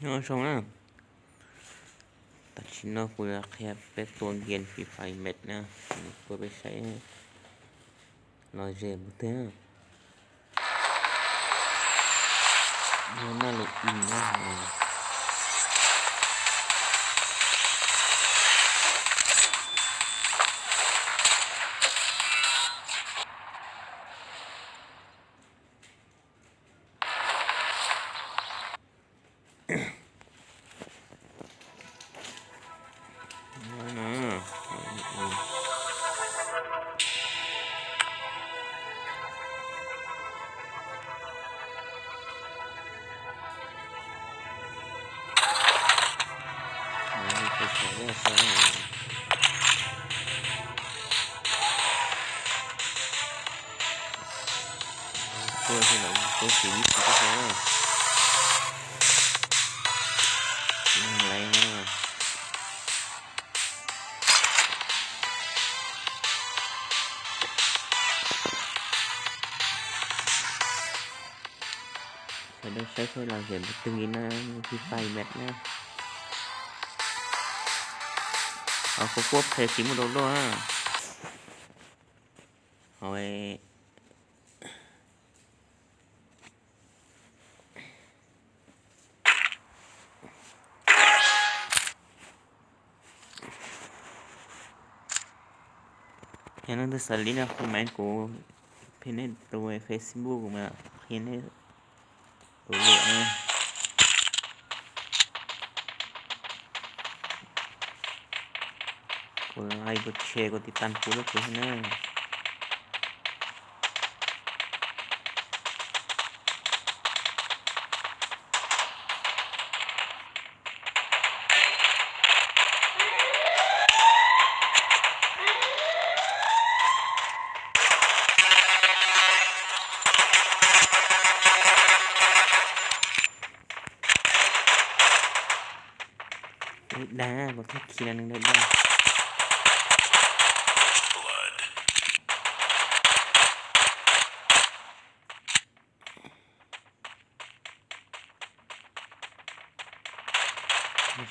Nyob zoo na, tam sim no kuv yuav qhia peb tua game Free Fire Max na, kuv peb saib los ze mus twg. Nyob na lus in na. Tua xwb los tua xis ib tug tib si na. Laiv na. Sawv daws saib seb los ze mus twg li na, Free Fire Max na. Hauv kuv kuj qhia tsis muaj dau luaj na. Hauv Yog leej twg xav li no hu maiv kuv, pin nej tus Facebook mas qhia nej tus lwm na. Kuv like, kuv share, kuv tiv tas kuv lub kuv na. Dag, kuv thiaj khi no nws dag.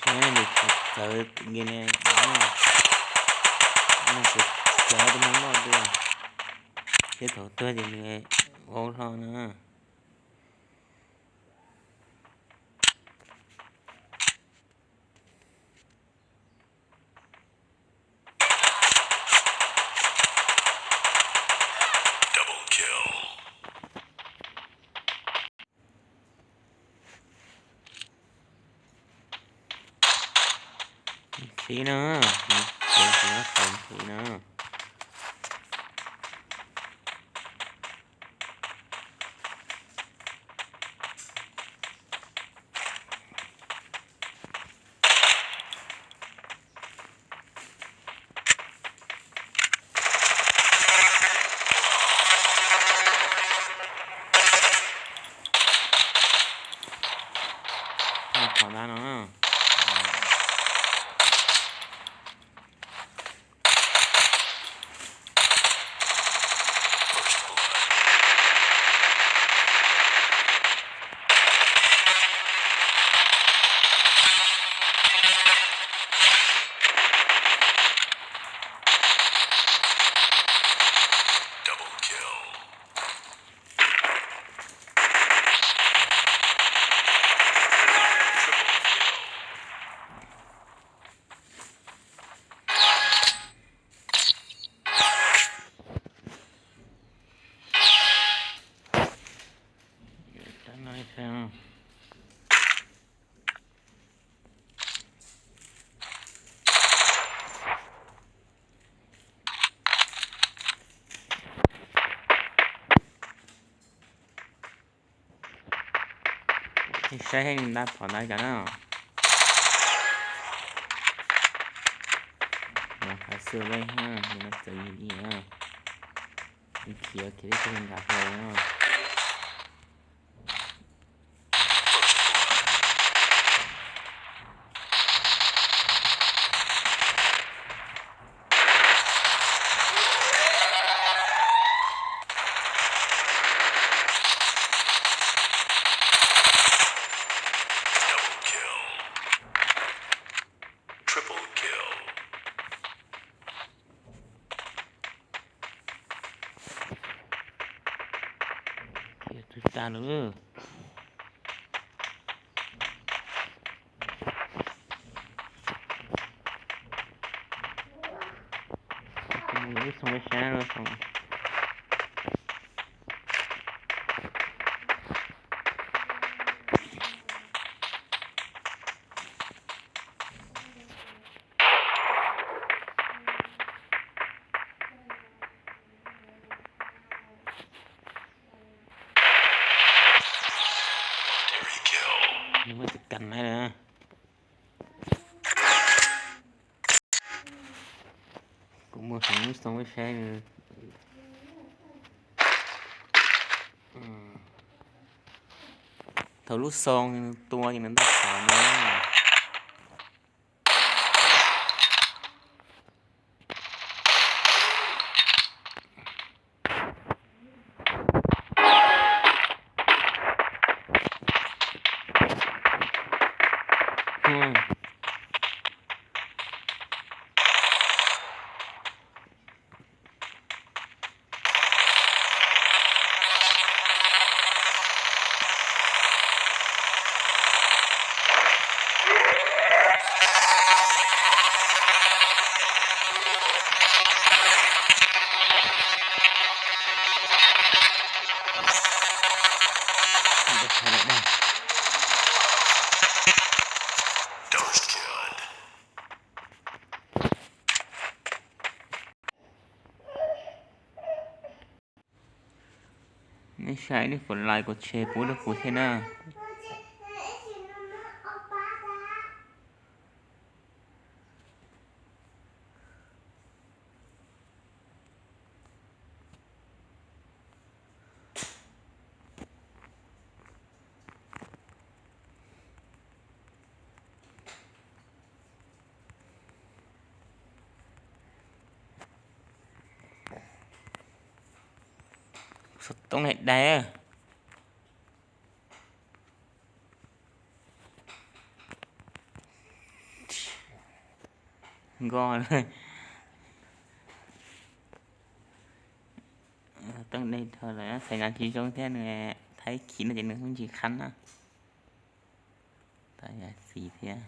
Saib nws txawv txawv nce ne, nws txawv txawv tus hmoob noj dua, thiab thaum tuag ces nws vau hlo na. Khib na, khib na, khib na. Qhov ntawd no. Saib heev ntau phom ntawd cov na. Mas qhov xwm lej na, nws no txawv yim yim na. Khiav khiav tib tug nram hauv na. tag lawm. Lub xoo saib lub xoo. Nws muaj tus kas na. Kuv muaj xoo lub xoo saib. Thaum lub xoo tua ces nws ntaug qhov no. Nej saib nej kom like kom share pub rau kuv thiab na. Xov tooj daig daig. Nkoj lawm. Xov tooj daig dhau lawm, xaiv nas tsis zoo thiab, nws thaib khiv no ces nws kuj tsis qhab na. Tau yam xis thiab.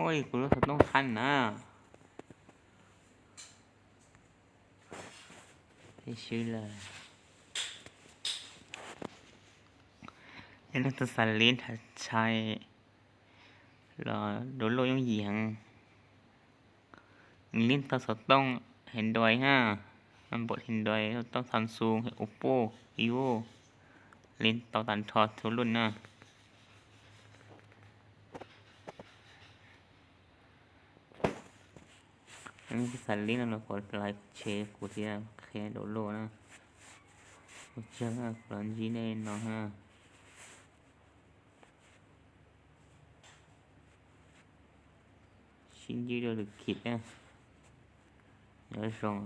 Ua kuv lub xov tooj qhab na. Peb swb lawm. Yog leej twg xav lib nrhav tshais los download yooj yim heev. Lib tau xov tooj Android na, npam Android, xov tooj Samsung, Oppo, Vivo, lib tau tag nrho txhua lub na. Leej twg xav lib no los kom like share kuv thiab, qhia download na. Ua tsaug, kuv los ntsib nej no na. Sib ntsib rau lwm khij na. Nyob zoo.